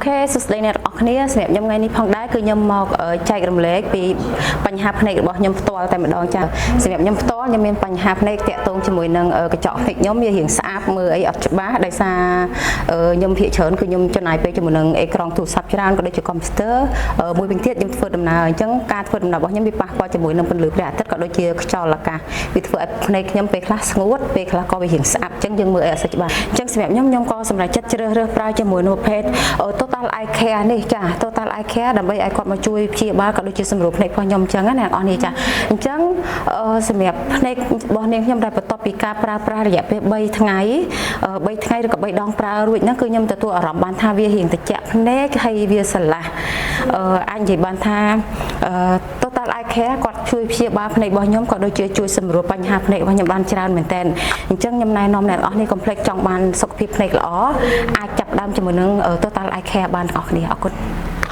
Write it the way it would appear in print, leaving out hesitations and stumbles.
OK សួស្តីអ្នកទាំងអស់គ្នា។សម្រាប់ខ្ញុំថ្ងៃនេះផងដែរគឺខ្ញុំមកចែករំលែកពីបញ្ហាភ្នែករបស់ខ្ញុំផ្ទាល់តែម្ដងចា៎សម្រាប់ខ្ញុំផ្ទាល់ខ្ញុំមានបញ្ហាភ្នែកតាក់ទងជាមួយនឹងកញ្ចក់ភ្នែកខ្ញុំវារៀងស្អាតមើលអីអត់ច្បាស់ដោយសារខ្ញុំភាគច្រើនគឺខ្ញុំចំណាយពេលជាមួយនឹងអេក្រង់ទូរស័ព្ទច្រើនក៏ដូចជាកុំព្យូទ័រមួយវិញទៀតខ្ញុំធ្វើដំណើរអញ្ចឹងការធ្វើដំណើររបស់ខ្ញុំវាប៉ះពាល់ជាមួយនឹងពន្លឺព្រះអាទិត្យក៏ដូចជាខ្យល់អាកាសវាធ្វើឲ្យភ្នែកខ្ញុំពេលខ្លះស្ងួតពេលខ្លះក៏វារៀងស្អាប់អញ្ចឹងយើងមើលអីអត់សូវច្បាស់អញ្ចឹងសម្រាប់ខ្ញុំខ្ញុំក៏សម្រេចចិត្តជ្រើសរើសប្រើជាមួយនឹងប្រភេទ Total Eye Care នេះចា Total Eye Care ដើម្បីឲ្យគាត់មកជួយព្យាបាលក៏ដូចជាសម្រួលភ្នែករបស់ខ្ញុំអញ្ចឹងណាអ្នកនរនេះចាអញ្ចឹងសម្រាប់ភ្នែករបស់នាងខ្ញុំដែលបន្ទាប់ពីការប្រើប្រាស់រយៈពេល3ថ្ងៃ3ថ្ងៃឬក៏3ដងប្រើរួចហ្នឹងគឺខ្ញុំទទួលអារម្មណ៍បានថាវារៀងត្រជាក់ភ្នែកហើយវាស្រឡះអាចនិយាយបានថាTotal Eye Care គាត់ជួយព្យាបាលភ្នែករបស់ខ្ញុំក៏ដូចជាជួយសម្រួលបញ្ហាភ្នែករបស់ខ្ញុំបានច្រើនមែនទែនអញ្ចឹងខ្ញុំណែនាំអ្នកទាំងអស់នេះកុំភ្លេចចង់បានសុខភាពភ្នែកល្អអាចចាប់ផ្ដើមជាមួយនឹង Total Eye Care បានទាំងអស់គ្នាអរគុណ។